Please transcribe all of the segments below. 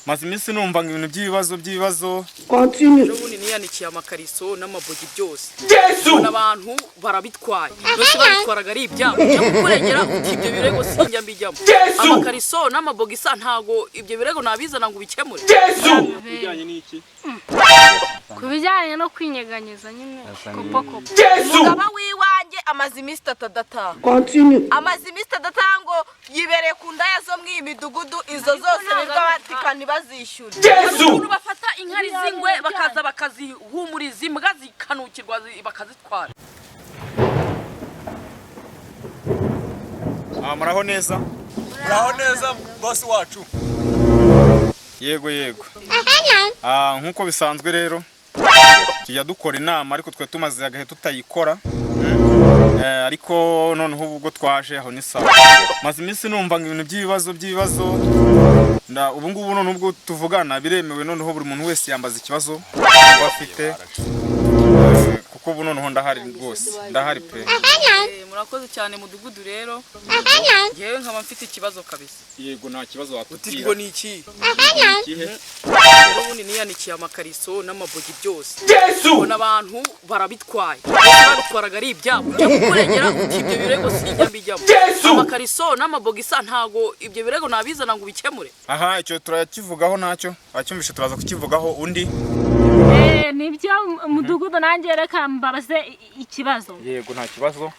Maze iminsi numva ngo ibintu by'ibibazo by'ibibazo. Continue. Ubundi niyanikiye amakariso n'amabogi byose, ubona abantu barabitwaye, bose babitwaraga ari ibyabo. Ujya kukurengera uti ibyo birego sinjya mbijyamo. Amakariso n'amabogi sa, ntago ibyo birego nabizana ngo ubikemure. Bijyanye n'iki? Ku bijyanye no kwinyeganyeza nyine, kopo kopo. Umugabo w'iwanjye amaze iminsi 3 adataha. Continue. Amaze iminsi 3 adataha, ngo yibereye ku ndaya zo muri iyi midugudu, izo zose birirwa batikana bazishyura. Ukuntu bafata inkari z'ingwe bakaza bakazihumuriza imbwa zikanukirwa, bakazitwara. Ah, muraho neza? Muraho neza, bosi wacu. Yego. Ah, nk'uko bisanzwe rero tujya dukora inama, ariko twe tumaze agahe tutayikora. Ariko noneho ubwo twaje aho ni sawa. Maze iminsi numva ngo ibintu by'ibibazo by'ibibazo. Ubu ngubu none ubwo tuvugana biremewe, noneho buri muntu wese yambaza ikibazo aba afite. Kuko ubu noneho ndahari rwose, ndahari pe. Murakoze cyane, mudugudu. Rero ngewe nkaba mfite ikibazo kabisa. Yego, nta kibazo. Uti ngo ni iki? Ikihe? Rero ubundi niyanikiye amakariso n'amabogi byose, ubona abantu barabitwaye, bose babitwaraga ari ibyabo. Ujya kukurengera uti ibyo birego sinjya mbijyamo. Amakariso n'amabogi sa, ntago ibyo birego nabizana ngo ubikemure. Aha, icyo turakivugaho ntacyo acyumvishe, turaza kukivugaho. Undi? Nibyo, mudugudu, nanjye reka mbabaze ikibazo. Yego, nta kibazo.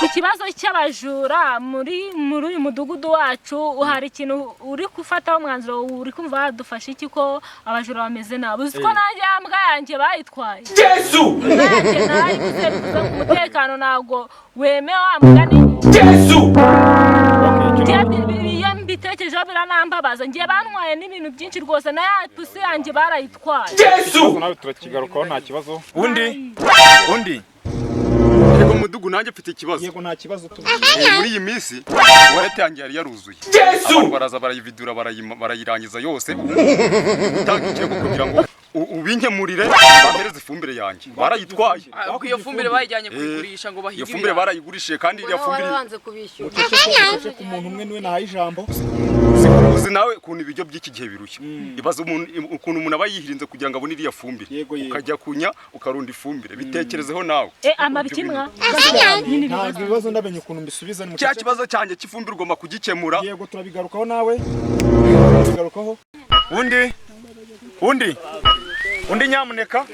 Ku kibazo cy'abajura muri uyu mudugudu wacu, hari ikintu uri gufataho umwanzuro? Uri kumva wadufasha iki, ko abajura bameze nabi? Uzi ko nanjye ya mbwa yanjye bayitwaye? Imbwa yanjye narayiguze, bivuze ngo umutekano ntabwo wemewe wa mugani. Iyo mbitekerejeho biranambabaza. Ngiye bantwaye n'ibintu byinshi rwose, na ya pusi yanjye barayitwaye. Ikibazo nawe turakigarukaho, nta kibazo. Undi, undi? Yego mudugu, nanjye mfite ikibazo. Yego, nta kibazo tu. Muri iyi minsi wallet yanjye yari yaruzuye, abantu baraza barayividura, barayirangiza yose. Ubu gutanga ikirego kugira ngo ubinkemurire, bampereze ifumbire yanjye, barayitwaye. Ahubwo iyo fumbire bayijyanye kuyigurisha ngo Iyo bahige fumbire ibirayi. barayigurishije, kandi iriya fumbire Banze kubishyura. Uceceke, umuntu umwe niwe nahaye ijambo. Uzi nawe ukuntu ibiryo by'iki gihe birushya. Ibaza umuntu ukuntu umuntu aba yihirinze kugira ngo abone iriya fumbire. Yego. Ukajya kunya ukarunda ifumbire, bitekerezeho nawe. Amabikimwa nyine. Ntabwo ibibazo ndamenya ukuntu mbisubiza ni Cya kibazo cyanjye cy'ifumbire ugomba kugikemura. Yego, turabigarukaho nawe, turabigarukaho. Undi, undi, undi nyamuneka.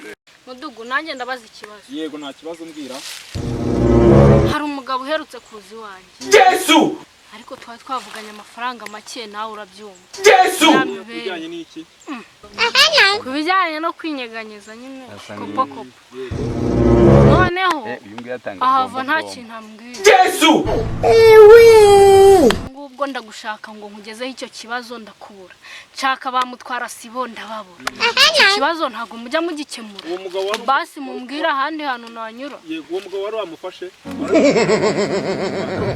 Mudugu, nanjye ndabaza ikibazo. Yego, nta kibazo, mbwira. Hari umugabo uherutse kuza iwanjye, ariko twari twavuganye amafaranga make, nawe urabyumva. Bijyanye n'iki? Ku bijyanye no kwinyeganyeza nyine, kopo kopo. Noneho ahava nta kintu ambwira. Ngubwo ndagushaka ngo nkugezeho icyo kibazo, ndakubura. Nshaka bamutwara sibo, ndababura. Icyo kibazo ntabwo mujya mugikemura? Uwo mugabo wari Basi mumbwire ahandi hantu nanyura. Yego, uwo mugabo wari wamufashe?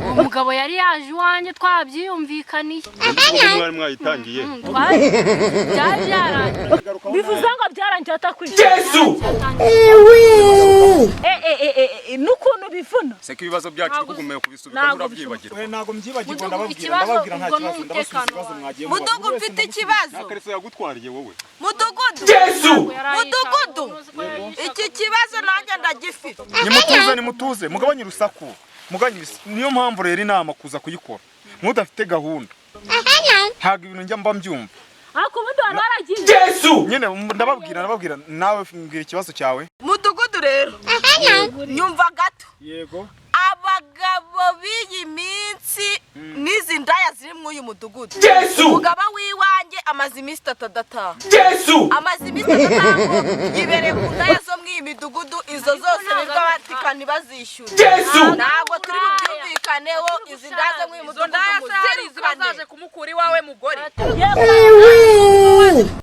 Uwo mugabo yari yaje iwanjye, twabyiyumvikaniye. Ubwo mwari mwayitangiye? Byari byarangiye. Bivuze ngo byarangiye atakwishyura. N'ukuntu bivuna. Seko ibibazo byacu uri kugumya kubisubika. Ntabwo. Nturabyibagirwa. Ntabwo mbyibagirwa. Mudugu, Ndababwira. ikibazo Ndababwira, nta ubwo ni kibazo, ndabasubiza umutekano ibibazo wawe. mwagiye mubaza. Mudugu, mfite ikibazo. Nta kariso yagutwariye wowe. Mudugudu, mudugudu, iki kibazo nanjye ndagifite. Nimutuze, nimutuze, mugabanye urusaku, mugabanye. Niyo mpamvu rero inama kuza kuyikora mudafite gahunda, ntabwo ibintu njya mba mbyumva. Ariko ubundi wari waragiye. Nyine ndababwira, ndababwira. Nawe mbwira ikibazo cyawe. Mudugudu, rero nyumva gato. Yego. Abagabo b'iyi minsi n'izi ndaya ziri muri uyu mudugudu, umugabo w'iwanjye amaze iminsi 3 adataha. Amaze iminsi 3 adataha, ngo yibereye ku ndaya zo muri iyi midugudu, izo zose birirwa batikana bazishyura. Ntabwo turi bubyumvikaneho. Izi ndaya zo muri uyu Izo mudugudu ndaya se hari iziba muzirukane. zaje kumukura iwawe, mugore?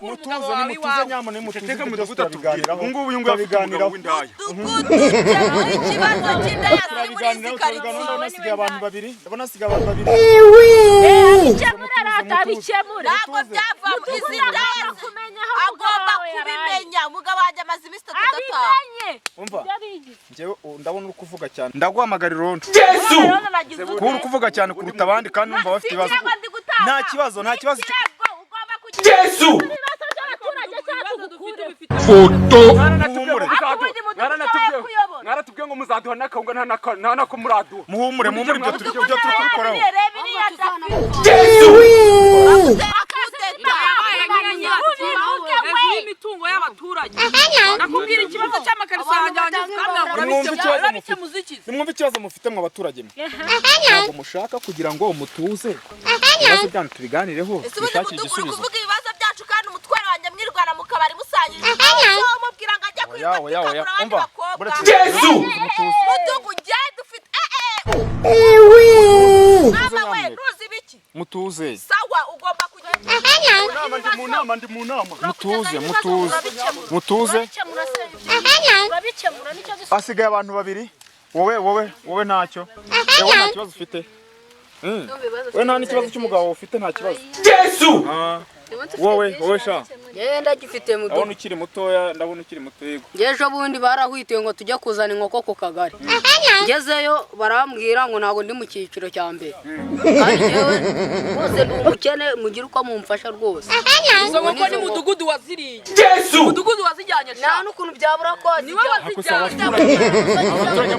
Mutuze, nimutuze nyamuna, nimutuze. Teka Ibyo byose mudugudu atubwire. turabiganiraho. Ubu ngubu uyu nguyu afite umugabo Turabiganiraho. w'indaya. Mudugudu, kemura ikibazo cy'indaya ziri muri izi Turabiganiraho, turabiganiraho. karitsiye. Ndabona hasigaye abantu babiri, ndabona hasigaye abantu babiri. Bikemure rata, bikemure. Ntabwo byavamo. Izi ndaya Kumenya aho umugabo agomba wawe yaraye. kubimenya. Umugabo wanjye amaze iminsi 3 adataha. Abimenye. Umva. Ibyo bigize. Njyewe ubu ndabona uri kuvuga cyane, ndaguhamagara irondo Rero nagize kuba uri kuvuga cyane kuruta abandi, kandi numva bafite ibibazo. Ikirego ndi gutanga. Nta kibazo, nta kibazo. Ikirego ugomba kugira. Muhumure. Mwaratubwiye ngo muzaduha n'akawunga, nta nako muraduha. Muhumure, muhumure, ibyo turi, ibyo turi kubikoraho. Reba iriya dafite. Imitungo y'abaturage, nakubwira ikibazo cy'amakariso yanjye Nimwumve ikibazo mufite. urabikemuza iki? Nimwumve ikibazo mufite mwe abaturage mwe. Ntabwo mushaka kugira ngo mutuze, ibibazo byanyu tubiganireho, Ese ubundi tubishakire mudugudu uri igisubizo. kuvuga ibibazo byacu kandi umutware wanjye mwirwana mu kabari musangije, umubwira ngo ajye Oya, kwirirwa oya, oya. tukagura abandi Umva, bakobwa. buretse. Mutuze. Mudugu, njye dufite mama we, ntuzi ibiki? Mutuze. Sawa, ugomba kujya Nama, ndi mu nama, ndi mu nama. Mutuze, mutuze, mutuze. Urabikemura se ibyo? Urabikemura nicyo gisubizo. Hasigaye abantu babiri. Wowe, wowe, wowe ntacyo. Wowe nta kibazo ufite. We nta n'ikibazo cy'umugabo ufite, nta kibazo. Ah, wowe, wowe sha. Yewe, ndagifite muto. Ndabona ukiri mutoya, ndabona ukiri muto, yego. Ejo bundi barahwitiye ngo tujye kuzana inkoko ku kagari, ngezeyo barambwira ngo ntabwo ndi mu cyiciro cya mbere, kandi njyewe rwose ndi umukene, mugire uko mumfasha rwose. Izo nkoko ni mudugudu waziriye, mudugudu wazijyanye. Nta Sha, n'ukuntu byabura ko niwe Ariko se wazijyanye. abaturage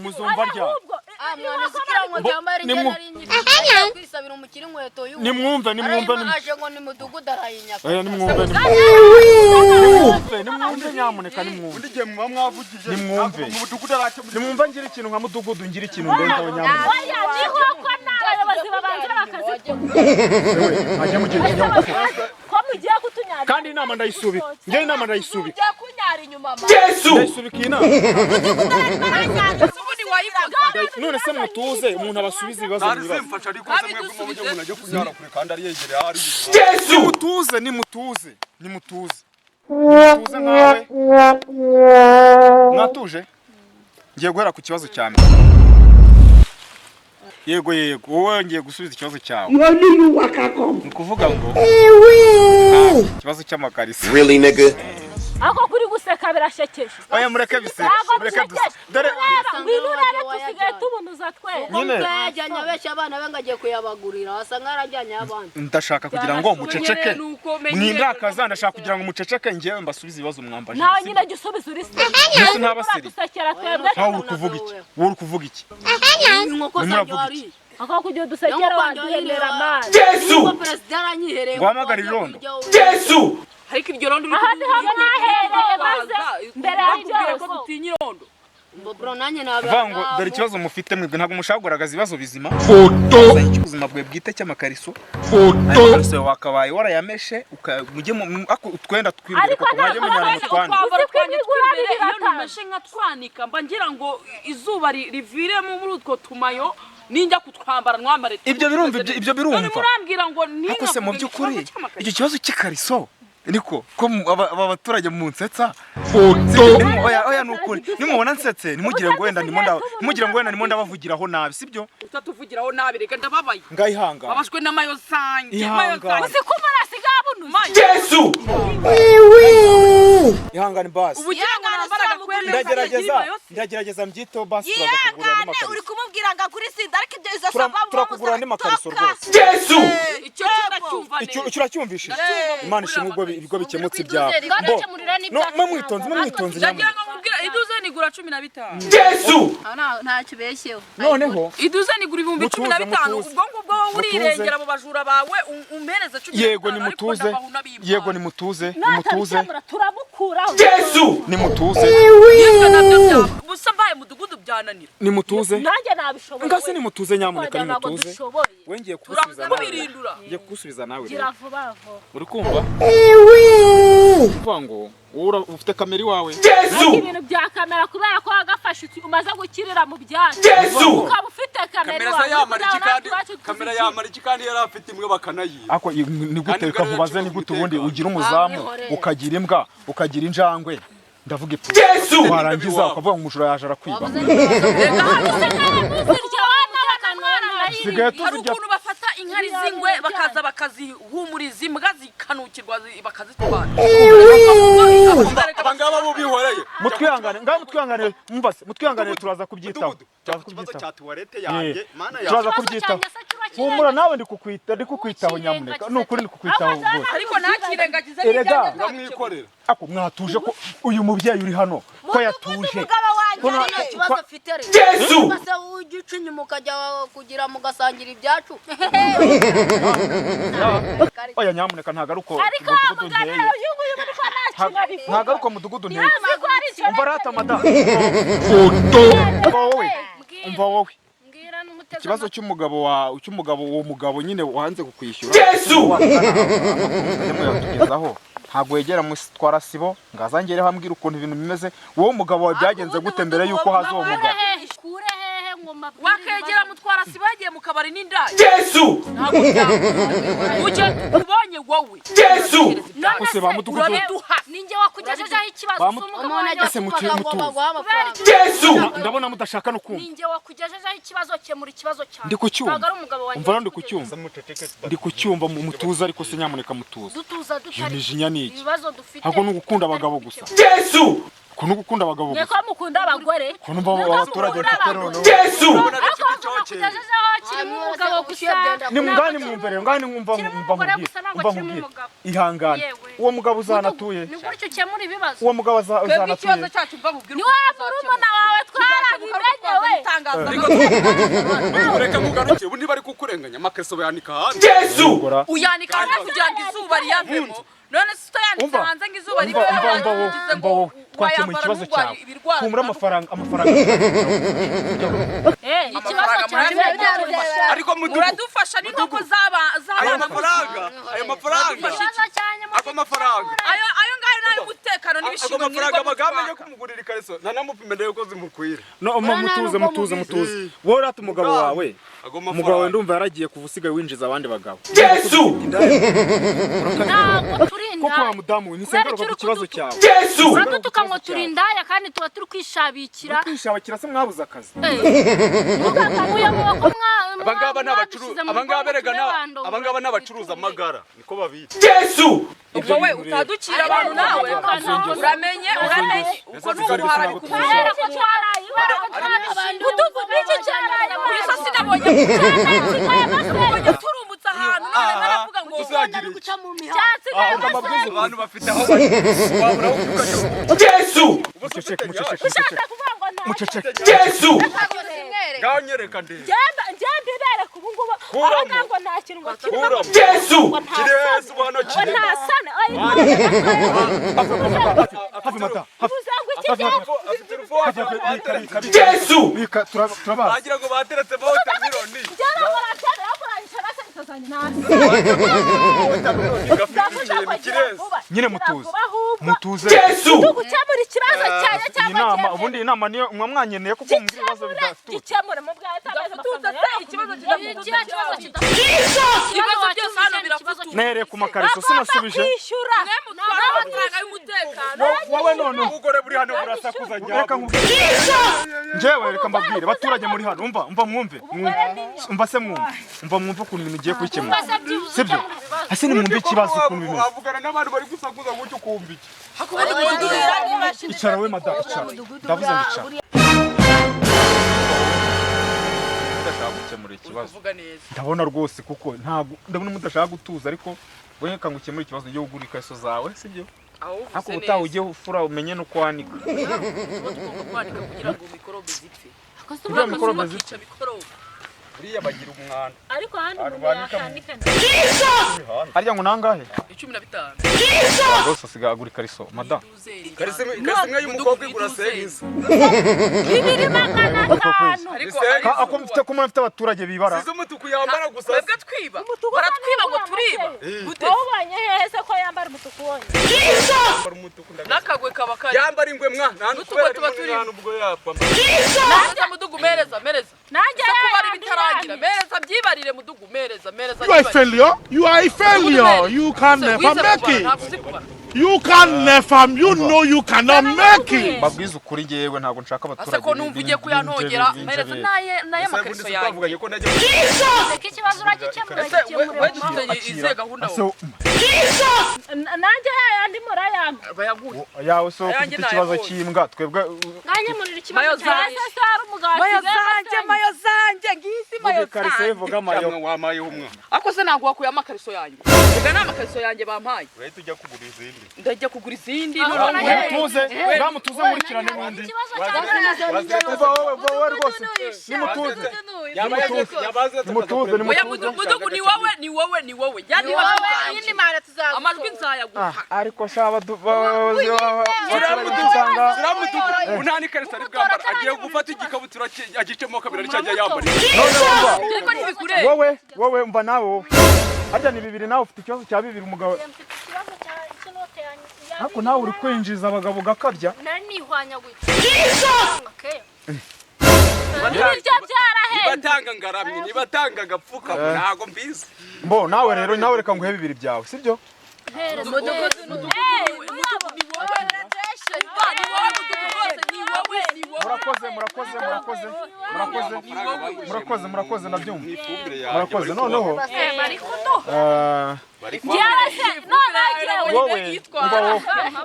muzumva rya Ahubwo mwana kugira ngo byambare njye nari nyifite kwisabira umukire inkweto y'ubu. Nimwumve, nimwumve, nimwumve. Aje ngo ni mudugudu arayinyaka. Oya, nimwumve, nimwumve, nimwumve, nyamuneka nimwumve. Undi gihe muba mwavugije. Nimwumve. Ntabwo mu mudugudu arakemura. Nimwumve, ngira ikintu nka mudugudu, ngira ikintu ndengaho nyamuneka. Oya, ni nk'uko n'abayobozi babanza bakazitwa. Ajya mu gihe kinyabupfura. Ko mugiye kutunyagira. Kandi inama ndayisubika, njyewe inama ndayisubika. Ugiye kunyara inyuma mama. Ndayisubika iyi nama. Ubundi wayikoze. None se mutuze, umuntu abasubiza ibibazo Ntari mwibaza. zimfasha, ariko se mwebwe mu buryo umuntu ajya kunyara kure kandi ari yegereye aho ari. Nimutuze, nimutuze, nimutuze, nimutuze. Nkawe mwatuje, ngiye guhera ku kibazo cya mbere. Yego, yego, wowe ngiye gusubiza ikibazo cyawe. Ni ukuvuga ngo ikibazo cy'amakariso. Really, nigga? Ako kuri guseka birashekeje. Oya, mureke biseke. Ntabwo Mureke duse. bishekeje. Dore Ureba, ngwino urebe, dusigaye tubunuza twese. Nyine. Yajyanye abeshya abana be ngo agiye kuyabagurira, wasanga yarajyanye abandi. Ndashaka kugira ngo muceceke. Nuko menye. Mwindakaza, ndashaka kugira ngo muceceke, ngewe mbasubize ibibazo mwambajije. Nawe nyine jya usubiza uri se. Mbese ntabasiri. Uradusekera twebwe. Nkawe uri kuvuga iki? Wowe uri kuvuga iki? Inkoko Urimo zanjye uravuga iki? wariye. Ako kugira udusekera waduhemera amazi. Nuko perezida yaranyihereye. Guhamagara irondo. Ariko iryo rondo uri Aha niho mwahereye maze mbere ya bakubwira ko byose. dutinya irondo. Bro, nanjye Vuga ngo dore ikibazo mufite mwebwe, ntabwo mushaka kugaragaza ibibazo bizima cy'ubuzima bwawe bwite cy'amakariso. Ayo makariso wakabaye warayameshe, mujye ako utwenda tw'imbere Ariko koko mwajye ntabwo mujyana bazi mutwane. Utwambaro Uzi ko twanjye imigura tw'imbere abiri iyo batanu. numeshe nkatwanika, mba ngira ngo izuba riviremo muri utwo tumayo, ninjya kutwambara nwambare. Ibyo birumva, ibyo birumva. None murambwira ngo Ariko se mu ninkavuge by'ukuri ikibazo cy'amakariso. icyo kibazo cy'ikariso niko ko aba baturage munsetsa. Oya, oya, ni ukuri, nimubona nsetse ntimugire ngo wenda ndimo ntimugire ngo wenda ndimo ndabavugiraho nabi, sibyo? Utatuvugiraho nabi, reka ndababaye. Ngayihangana. Babashwe n'amayo zanjye, mayo Ihangane. zanjye. Uzi ko umuntu asigaye abunuza. Mayo. Ihangane basi. Ubu ugira ngo nambara agakwembe? Ndagerageza, ndagerageza mbyiteho basi, turaza kugura andi Yihangane, uri makariso. kumubwira ngo agure isinda, ariko ibyo izo sava. Turakugura andi makariso rwose. Icyo cyo ndacyumva Icyo neza. icyo uracyumvishije? Imana ishimwe ubwo ibigo bikemutse ibyawe. Ngabikemurira n'ibyacu. Mwe mwitonze, mwe mwitonze Ndagira nyamuneka. ngo nkubwire, iduze nigura 15. Ntacyo ubeshyeho. Noneho Iduze nigura 15,000. Mutuze, Ubwo ngubwo wowe mutuze. urirengera abo bajura bawe, umpereze cumi na Yego. bitanu, ariko Nimutuze. ndabahuna bibana. Yego, nimutuze, nimutuze. Natabikemura turamukuraho. Nimutuze. Ibyo nabyo busa mbaye mudugudu byananira. Nimutuze. Nanjye nabishoboye. Ngase nimutuze nyamuneka. Wagira ngo Nimutuze. dushoboye. We ngiye kugusubiza nawe. Turakubirindura. Ngiye kugusubiza nawe Gira rero. vuba vuba. Uri kumva? Uvuga ngo wowe ufite kamera iwawe. Ariko ibintu bya kamera, kubera ko wagafashe umaze gukirira mu byatsi ukaba ufite kamera Kamera se iwawe, yamara iki kugira ngo kandi natwe iwacu kamera tuzikire. yamara iki kandi yari afite imwe bakanayiba? Ako ni gute? Kandi Reka nkubaze, ni gute ubundi ugira umuzamu, Amwihorere. ukagira imbwa, ukagira injangwe, ndavuga ipfu, warangiza ukavuga ngo umujura yaje arakwiba? Zirya wana. Dusigaye Hari tuzirya. ukuntu bafata inkari z'ingwe bakaza bakazihumuriza imbwa zikanukirwa, bakazitwara. Aba ngaba bo bihoreye. Mutwihangane, ngaho mutwihangane, mwumva se, mutwihangane, turaza kubyitaho. Mudugudu, Turaza ikibazo kubyitaho. cya tuwarete yanjye, mana Turaza yawe. kubyitaho. Humura nawe ndi kukwita, ndi kukwitaho nyamuneka. Ni ukuri ndi kukwitaho rwose. Ariko ntakirengagize Erega. n'ibyanjye. Ndamwikorera. Ako mwatuje ko uyu mubyeyi uri hano ko yatuje. Umugabo wanjye Ko Nta kibazo afite rero. Ese ujya uca inyuma ukajya kugira mugasangira ibyacu? Oya nyamuneka, ntago ari uko Ariko wa mudugudu mugani nteye. uyu nguyu muri ko nta kintu abivuga. Ntago ari uko mudugudu nteye. Nzi ko ari icyo. Umva rata madamu. Umva wowe. Umva wowe. Mbwira n'umuteze. Ikibazo cy'umugabo wa cy'umugabo, uwo mugabo nyine wanze kukwishyura. Yesu! Yatugezaho. Ntabwo wegera mutwara sibo ngo azangereho ambwira ukuntu ibintu bimeze. Wowe umugabo wawe byagenze gute mbere y'uko haza uwo mugabo? Kure hehe ngo mbabwire? Wakegera mutwara sibo yagiye mu kabari n'indaya. Ntabwo byakunda. Ujye ubonye wowe. None Ese ba mudugudu- Urabiduha. Ninjye wakugejejeho ikibazo, Ba si mutu- umugabo Umuntu wanjye. ajya Ese kubaga ngo mutuze. baguhe amafaranga. Ndabona mudashaka no kumva. Ninjye wakugejejeho ikibazo, kemura ikibazo cyawe. Ndi kucyumva. Ntabwo ari umugabo wanjye Umva rero ndi wakikugejejeho. kucyumva. Ndi kucyumva mutuze, ariko se nyamuneka mutuze. Dutuza Iyo dutari mijinya ni iki? ibibazo dufite. Ahubwo ni ugukunda abagabo gusa. Uku ni ugukunda abagabo Mwe gusa. ko mukunda abagore. Ukuntu mba abaturage mfite noneho. Ariko wakugejejeho kirimo umugabo gusa. Ni ngani mwumve rero, ngani mwumva, Kirimo mwumva umugore nkubwire. gusa, ntabwo Umva kirimo nkubwire. umugabo. Ihangane. Yewe. Uwo mugabo uzanatuye. Ni gutyo ukemura ibibazo. Uwo mugabo Twebwe ikibazo uzanatuye. cyacu, mva nkubwire. Ni wa murumuna wawe twarabimenye we. Reka nkugarukire, ubu niba ari kukurenganya amakariso bayanika hanze. Ugora. Uyanika hanze kugira ngo izuba riyavemo. None se utayanitse Umva. hanze ngo izuba Umva, umva, umva wowe, umva wowe, twakemuye ikibazo cyawe. Humura, amafaranga, amafaranga. Ikibazo Amafaranga cyawe. murayafite? Ariko mudugu, Muradufasha n'inkoko z'aba ayo z'abana. mafaranga, ayo mafaranga, Ikibazo cyanyu ako mafaranga, Ayo ayo ngayo ni ay'umutekano ako n'ibishingwe mafaranga mwirirwa bagamenye mutwaka. kumugurira ikariso nanamupime ndebe ko zimukwira. No, umva, mutuze, mutuze, mutuze. Wowe rata umugabo wawe. Ago Umugabo wawe mafaranga. ndumva yaragiye kuva usigaye winjiza abandi bagabo. Ntabwo turi Koko wa indaya. mudamu we, ntisengaruka ku kibazo cyawe. Uradutuka ngo turi indaya kandi tuba turi kwishabikira. Kwishabakira se mwabuze akazi? Abangaba ni abacuruzi, abangaba erega abangaba ni abacuruza amagara, niko babita. Ubwo we utadukira abantu nawe, uramenye, uramenye ubwo ni uguharabika umuntu. Kubera ko twaraye, kubera ko twaraye. Mudugudu n'iki cyaraye? Kuri so sinabonye nabonye turumbutse ahantu none baravuga ngo Uzagira iki? Cyasigaye. Mbabwize. Abantu bafite aho bari, wabura aho ubyuka. Muceceke, muceceke, muceceke. Kuvuga ngo nta Muceceke. Ngaho nyereka ndebe. Njye mbibereka ubu ngubu. Kuramo. Aho ngo nta kintu ngo kirimo. Kuramo. Ngo nta Kiri heza ubona ngo kiri. nta sane. Oya, Hafi mata. Hafi. uvuze ngo iki gihe Afite urufu wagira ngo bateretse. Bika, turabazi. Wagira ngo bateretse watermelon. Gafite ikintu kireze. Nyine mutuze. Mutuze. Gukemura ikibazo cyanjye Iyi cyangwa nama, ubundi iyi nama niyo mwa mwanyeneye kuko mumbwira ibibazo bidafite. Gikemure mu bwawe. Kidafututse se, ikibazo kidafututse. Ibibazo byose hano birafututse. Nahereye ku makariso sinasubije. Kwishyura. Mwe mutwara amafaranga y'umutekano. Wowe noneho. Ubugore buri hano burasakuza Reka nyabwo. nkubwire. Njyewe reka mbabwire baturage muri hano, umva, umva mwumve, mwumve. Umva se mwumve, umva mwumve ukuntu ibintu ugiye kubikemura, sibyo? Ese nimwumve ikibazo ukuntu bimeze. Wavugana n'abantu bari gusakuza gutyo ukumva iki? Icara we madamu, icara, ndavuze ngo icara. Mudashaka gukemura ikibazo. Uvuga neza. Ndabona rwose kuko ntabwo ndabona mudashaka gutuza, ariko wowe reka ngo ukemure ikibazo ujye ugura ikariso zawe, sibyo? Aho Ariko uvuze ubutaha neza. ujye ufura umenye n'uko wanika. Tuba tugomba kwanika kugira ngo mikorobe zipfe. Kugira mikorobe Akazuba zipfe. kica mikorobe. Buriya bagira umwanda. Ariko ahandi Abantu umuntu banika mu- yakanika. Harya ngo nangahe? 15. Rwose asigaye agura ikariso madamu. Iduzeri. Ikariso imwe ikariso imwe y'umukobwa igura sengiza. 2,500. Ariko Ka ako mfite ko mufite abaturage bibara. Sizo umutuku yambara gusa. Twebwe twiba. Baratwiba ngo turiba. Gute? Wowe ubonye hehe se ko yambara umutuku wonyine? Yambara umutuku ndagaza. N'akagwe kaba kari. Yambara ingwe mwa, nta N'utugwe n'ukubera tuba ari turimo. nta n'ubwo yapfa. Mereza mudugu, mereza, mereza. Nanjye Ese kuba ari yayandi bitarangira. yandi. Mereza byibarire mudugu, mereza, mereza. You are a failure. You are a failure. You can Se never wize make kubara, it. ntabwo uzi kubara. You can never. You know you cannot make it. Mbabwize ukuri, ngewe ntabwo nshaka Ase abaturage ko numva ugiye kuyantogera, mereza naye naye amakariso yanjye. Twavuganye ko najya Reka ikibazo uragikemura, Ese we gikemure. we dufitanye izihe gahunda Ase wowe? Nanjye yayandi murayampa. Bayaguhe. Yawe so Ayanjye ufite ikibazo nayabonye. cy'imbwa twebwe. Nanjye murira ikibazo Mayo cyanjye. zanjye. Se hari umugabo Mayo asigaye zanjye, amasenge. mayo zanjye, ngizi mayo Vuga ikariso zanjye. vuga mayo. Cyangwa wamayeho umwana. Ako se ntabwo wakuye amakariso yanjye? Reka ni amakariso yanjye bampaye. Urahita ujya kugura izindi. Ndajya kugura izindi. Aho Noneho nanjye- Mutuze, ngamutuze nkurikirane n'undi. Ikibazo cyanjye. Umva wowe, umva wowe rwose. Nimutuze. Nimutuze, Oya nimutuze. mudugu, ni wowe, ni wowe, ni wowe. Jya niba yindi mana tuzagutora. Amajwi nzayaguha. Ariko sha abayobozi usanga Siramudugu nta n'ikariso ari bwambara, agiye gufata igikabutura cye agicemo kabiri aricyo ajya yambara. None umva. Ariko ntibikureba. Wowe umva nawe, wowe harya ni bibiri, nawe ufite ikibazo cya bibiri umugabo. Mfite ikibazo cy'inote yanjye. Ariko nawe uri kwinjiza abagabo gakabya. Nari nihwanyaguye. Okay. Ibiryo byarahenze. Nibatanga ngaramye, nibatanga agapfukamo, ntago mbizi. Mbo nawe rero, nawe reka nguhe bibiri byawe, sibyo? Mudugudu, mudugudu, ni wowe. Umva, ni wowe mudugudu rwose, ni wowe, ni wowe. Murakoze, murakoze, murakoze, murakoze, murakoze, murakoze, ndabyumva. Ifumbire yanjye. Murakoze. Noneho Bari kuduha. eh, Njyewe se none njyewe. Wowe umva, wowe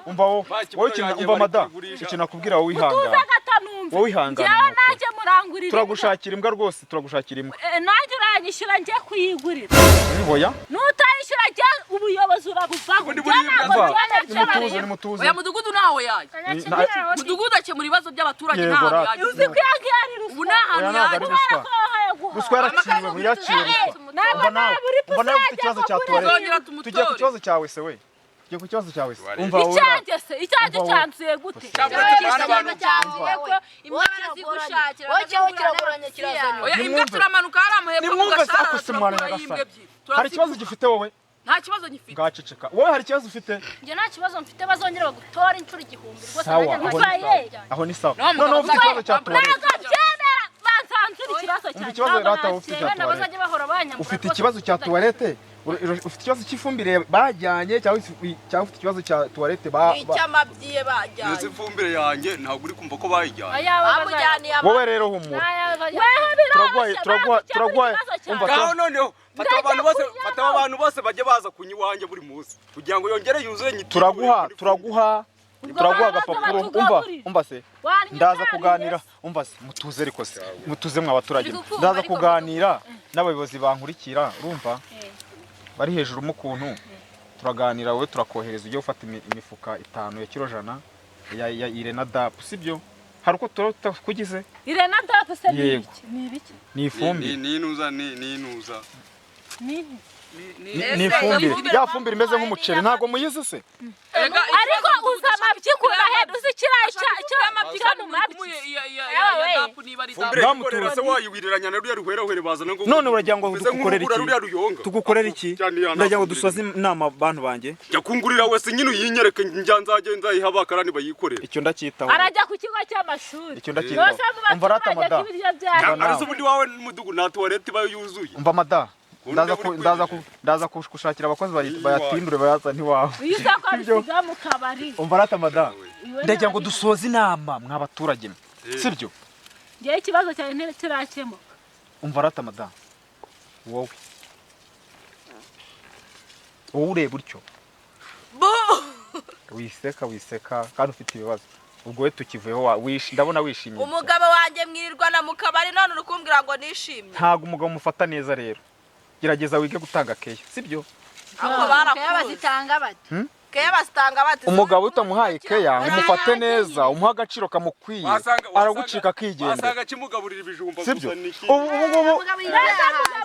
umva, wowe wowe ikintu umva mada, ikintu nakubwira wowe, Mutuze wihangana. gatanumva. Wowe ihangane, Njyewe nuko. nanjye murangurira. Turagushakira imbwa rwose, turagushakira imbwa. Nanjye uranyishyura njye kuyigurira. Oya. Nutayishyura njye ubuyobozi urabuvaho. Ubundi Njye buriya ntabwo Umva, byemera nimutuze, by'abareba. nimutuze. Oya mudugudu ntaho yajya. Mudugudu akemura ibibazo by'abaturage, Yego, ntaho rata. yajya. Uzi ko iyo ngiyo ari Ubu ruswa. nta hantu Oya, ntabwo ari yajya. ruswa. Kubera ko wahaye guhaha. Ruswa yaraciwe, yaciwe ruswa. Ntabwo Umva nawe, nawe uri umva nawe ufite ikibazo cya tuwarete. Tuzongera Tugiye ku tumutore. kibazo cyawe se, we tugiye ku kibazo cyawe se, umva wowe. Icyanjye se, icyanjye Umva wowe. cyanzuye gute? Oya imbwa Nimwumve. turamanuka hariya hepfo mu Nimwumve se, gasharara, akose mwana turakurayo imbwa nyagasani. ebyiri. Hari ikibazo gifite wowe? Nta kibazo ngifite. Ngaceceka. Wowe hari ikibazo ufite? Njye nta kibazo mfite, bazongera bagutora inshuro 1000 rwose. Sawa, Nanjye aho ni ntabaye. sawa, aho ni sawa. No, mugabo, Noneho ufite ikibazo cya tuwarete. Ntabwo byemera, bansanzura ikibazo Umva cyanjye. ikibazo Ntabwo rata, ufite icya nacyemera, tuwarete. bazajya bahora banyambura Ufite rwose. ikibazo cya tuwarete? Ufite ikibazo cy'ifumbire bajyanye, cyangwa cyangwa ufite ikibazo cya tuwarete Icy'amabyiye bajyanye. Nzi ifumbire yanjye, ntabwo uri kumva ko bayijyanye. Ayawe Bamujyaniye Wowe rero humura. Weho Turagwaye, biroroshye, turagwaye, bagukemura turagwaye. ikibazo cyawe. Umva, Ngaho noneho fata abantu bose, kunywa. Fata abantu bose bajye baza kunywa iwanjye buri munsi kugira ngo yongere yuzuye nyitire. Turaguha, turaguha, turaguha baza agapapuro. Umva, batugaburire. umva se. Wanywa Ndaza itabi, kuganira, yes. umva se, mutuze ariko se. Mutuze mwa baturage. Turi kukumva, Ndaza ariko kuganira n'abayobozi bankurikira, urumva? Bari hejuru mu kuntu. Turaganira, wowe turakohereza ujye ufata imifuka 5 ya kilo 100 ya Irena DAP, sibyo? Hari uko turakugize? Irena DAP se ni Yego. ibiki? Ni ibiki? Ni ifumbire. Ni inuza, ni inuza. Ni iki? Ni ifumbire. Ya fumbire imeze nk'umuceri, ntabwo muyizi se? Ariko uzi amabyi ukuntu ahenda, uzi ikirayi cyo mu mabyi. Ifumbire Ngamutuze. yikorera se wayiwiriranya na ruriya ruhwerahere bazana ngo None uragira ngo Umeze tugukorere nk'urubura iki? ruriya ruyonga. Tugukorere iki? Cyane ya Ndagira ngo nta dusoze inama bantu banjye. Jya kungurira wese nyine uyinyereke, njya nzajya nzayiha abakarani bayikorera. Icyo ndacyitaho. Arajya ku kigo cy'amashuri. Icyo ndacyitaho. Bose mu Umva rata baturage mada. ko ibiryo byahenze. Umva Ariko nawe. ubundi wawe n'umudugudu nta tuwarete iba yuzuye. Umva mada. Undi Ndaza uri ku ndaza ku ndaza kushakira abakozi bayatindure bayazane iwawe. Iyo uza ko abisiga mu kabari. Umva rata mada. Iwe Ndagira ngo ntabwo- dusoze inama mwa baturage mwe. Sibyo? Njyewe ikibazo cyanjye ntikirakemuka. Umva rata mada. Wowe. Wowe ureba utyo. Wiseka, wiseka kandi ufite ibibazo. Ubwo we tukivuyeho ndabona wishimye. Umugabo wanjye mwirirwana mu kabari, none uri kumbwira ngo nishimye. Ntabwo umugabo mufata neza rero. Gerageza wige gutanga keya, sibyo? Ahubwo barakuzi. Bazitanga bate? Keya bazitanga bate? Umugabo utamuhaye keya, umufate neza, umuha agaciro kamukwiye, aragucika akigendera. Wasanga kimugaburira ibijumba Sibyo? gusa niki. Ubu ngubu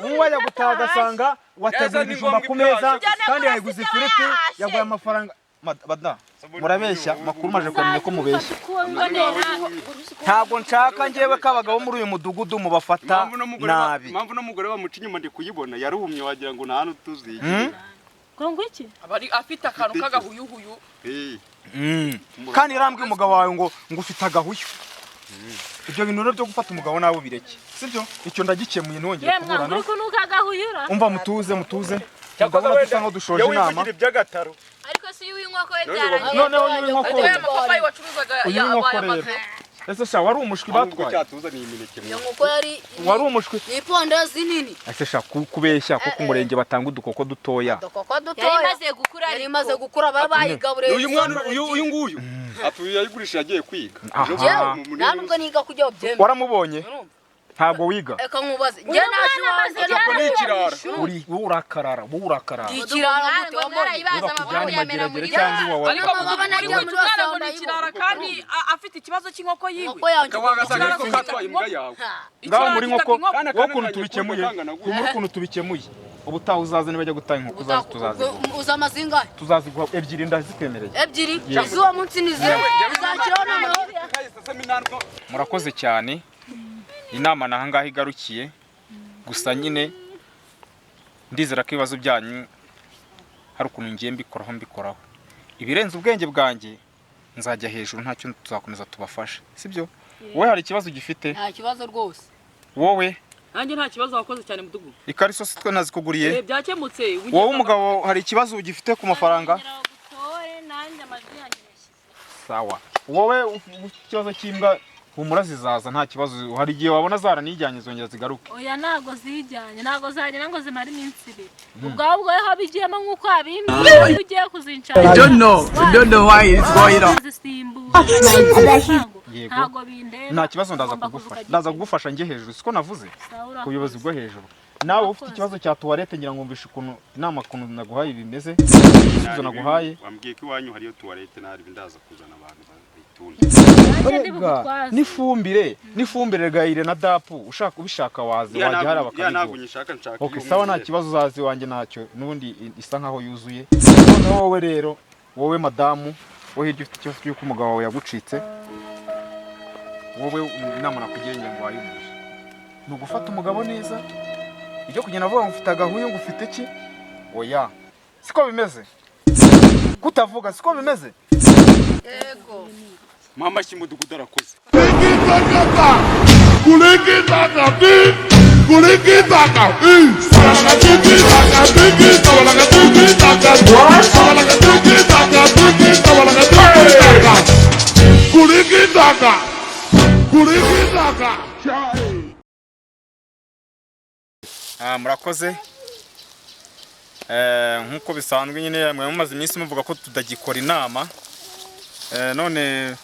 ubu wajya gutaha agasanga wateguye Neza ni ibijumba ngombwa ku meza ibyaje. kandi yayiguze ifiriti, yaguye amafaranga. Bada, murabeshya, makuru maje kumenya ko mubeshya. Ntabwo nshaka njyewe ko abagabo muri uyu mudugudu mubafata Impamvu n'umugore nabi. Impamvu n'umugore bamuca inyuma ndi kuyibona yarumye wagira ngo nta hantu tuzi. Ngo ngwiki? Abari afite akantu k'agahuyuhuyu. Kandi yarambwiye umugabo wawe ngo ufite agahuyu. Ibyo bintu rero byo gufata umugabo nawe bireke. Sibyo? Icyo ndagikemuye ntongere Ye mwa kuburana. uri kunuka agahuyura. Umva mutuze, mutuze. Ndabona dusa nkaho dushoje inama. iby'agataro. Ariko si uw'inkoko we byarangiye. Noneho uyu w'inkoko. Ariko ya mapapayi wacuruzaga Uyu yabaye w'inkoko rero. amaze. Ese sha wari umushwi Ahubwo batwaye? cyatuzaniye imineke Iyo nkoko yari Wari umushwi. ni ipondezi nini. Ese sha kubeshya ko ku murenge batanga udukoko dutoya. Udukoko Yari dutoya. imaze gukura. Yari imaze gukura, baba bayigaburiye. Uyu mwana, uyu nguyu atuye yayigurishije agiye kwiga. Aha. Njyewe nta nubwo niga kujya byemera. Waramubonye? Ntabwo wiga. Reka nkubaze, njye naje iwanjye Ubwo ni ikirara. Uri wowe urakarara, wowe urakarara. Ikirara gute wambonye? Niba kujyana imageragere cyangwa iwawa. Ariko Mama, uri nagiye kwita muri umwana ngo ni Wasanga. ikirara kandi afite ikibazo cy'inkoko yiwe. Inkoko yanjye. Wagasanga ariko katwaye imbwa yawe. Ngaho muri nkoko, Kana wowe ukuntu kananiranye tubikemuye, kangana gutya. humura ukuntu tubikemuye. Ubutaha uzaze nibajya gutanga inkoko uzaze tuzaziguha. Uza amazingahe? Tuzaziguha ebyiri, ndazikwemereye. Ebyiri iz'uwo munsi ni zero uzakiraho noneho. Murakoze cyane. Inama naha ngaha igarukiye. Gusa nyine ndizera ko ibibazo byanyu hari ukuntu ngiye mbikoraho. Ibirenze ubwenge bwanjye nzajya hejuru, ntacyo tuzakomeza tubafashe. Sibyo? Wowe hari ikibazo ugifite? Nta kibazo rwose. Wowe Nanjye nta kibazo, wakoze cyane mudugu. ikariso si twe nazikuguriye. Eh, byakemutse. Wowe umugabo hari ikibazo ugifite ku mafaranga? Gutore nanjye amajwi yanjye yashyize. Sawa. Wowe ufite ikibazo cy'imbwa, humura zizaza nta kibazo. Hari igihe wabona zaranijyanye zongera zigaruke. Oya, ntabwo zijyanye, ntabwo zagera ngo zimare iminsi ibiri. Ubwo ahubwo weho bigiyemo nk'uko wabimbwiye, iyo ugiye kuzincara. I don't know. I don't know why it's going on. Zisimbura. Yego. Ntabwo bindeba. Nta kibazo, ndaza Ugomba kuza kugufasha. ukajya. Ndaza kugufasha njye hejuru, siko navuze? Sawa, urakoze. Ku buyobozi bwo hejuru. Nawe ufite Urakoze. ikibazo cya tuwarete, ngira ngo mvishe ukuntu inama ukuntu naguhaye bimeze. Ibisubizo naguhaye. Wambwiye ko iwanyu hariyo tuwarete, ntari ndaza kuzana abantu bayitunze. Nanjye ndi bugutwaze. N'ifumbire gayire na dapu, ushaka ubishaka waze wajya hari Ya ntabwo bakabiguha. nyishaka, nshaka Okay, iyo sawa, nta umwimerere. kibazo, uzaze iwanjye ntacyo. N'ubundi isa nkaho yuzuye. Noneho wowe rero, wowe madamu wo hirya ufite ikibazo cy'uko umugabo wawe yagucitse, wowe inama nakugira ngira ngo wayumvishe. Ni ugufata umugabo neza. Ibyo kugenda avuga ngo ufite agahuyu, ngo ufite iki? Oya. Siko bimeze. Kutavuga siko bimeze. Yego. Mama cy'umudugudu arakoze. Ah, murakoze. Nk'uko bisanzwe nyine mwe mumaze iminsi muvuga ko tutagikora inama. None